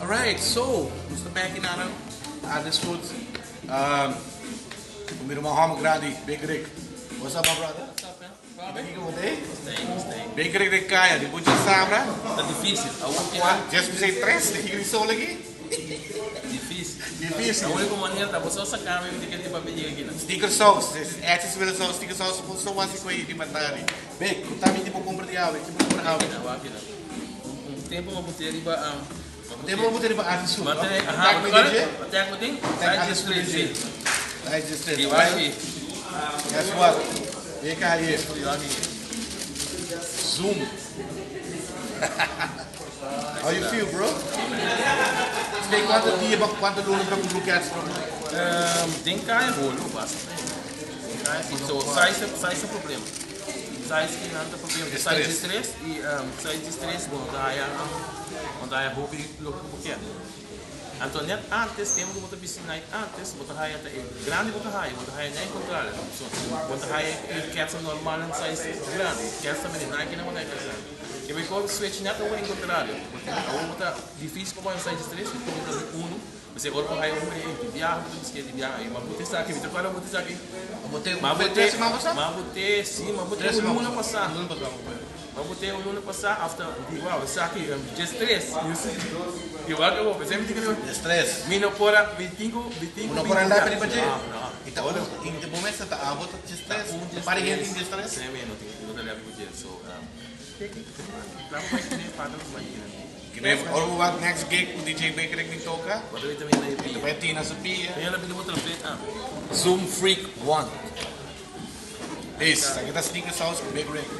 Alright, so, nos ta bek na Ades Food. Mira un hòmber grandi, Big Rick. What's up, my brother? What's up, man? Big Big Rick den kaya, di bucha sabra. Ta difísil. Awor ki Juan, just mi say tres, de hiri sol aki. Difísil. Difísil. E úniko manera ta bo so saka mi di kel di papia yega aki nan. Sneaker sauce, etches willen sauce, sneaker sauce, bo so wasi koe di mandari. Big, ku ta mi tipo kumpra di awe, ki bo kumpra awe? Awor aki nan. Un tempu bo puté riba Un tempu bo puté riba Ades Food, no? Aha, Tag mi DJ? Tag mi ding? Tag Ades Food DJ. Tag Ades Food. I waki. Guess what? Big aye. Zoom. How you feel, bro? Stay kuantu dia, kuantu luna bo ta kumpra un cats? Den kaya holo basta. Den kaya si. So size size ta problema. Size ki nan ta problema. Size 13 i size 13 bo no ta haya bo no ta haya hopi loke ku bo kier. Anto net antes tempu ku bo ta bisti Nike antes bo ta haya ta e grandi bo ta haya bo ta haya na e kontrario so bo ta haya e kètsa normal nan size grandi kètsa tambe di Nike nan bo ta haya kètsa grandi e mehor switch net awor en kontrario awor bo ta difisil pa bo haya size 3 bo ta di unu p'esei ora bo haya un e di biaha bo ta bisti e di biaha ma bo ta esaki mi ta kòrda bo ta esaki ma bo te ma bo te si ma bo te un luna pasa. Ma bo tin un luna pasá after di wow esaki 13 igual ke bo pensé mi tin ke 13 mi no por a mi tin ku mi tin ku no por a anda riba dje no no i ta un i te bo mester ta abo ta 13 pari hende tin 13 sí mi no tin no ta riba dje so klaro bai kine falta nos bai kine kine ora bo wak next gig ku DJ Baker di toka bo ta bai na e pia ta bai tina su pia mi a pidi bo translate ah Zoom Freak 1 Peace, aki ta Sneaker Sauce ku Big Rick.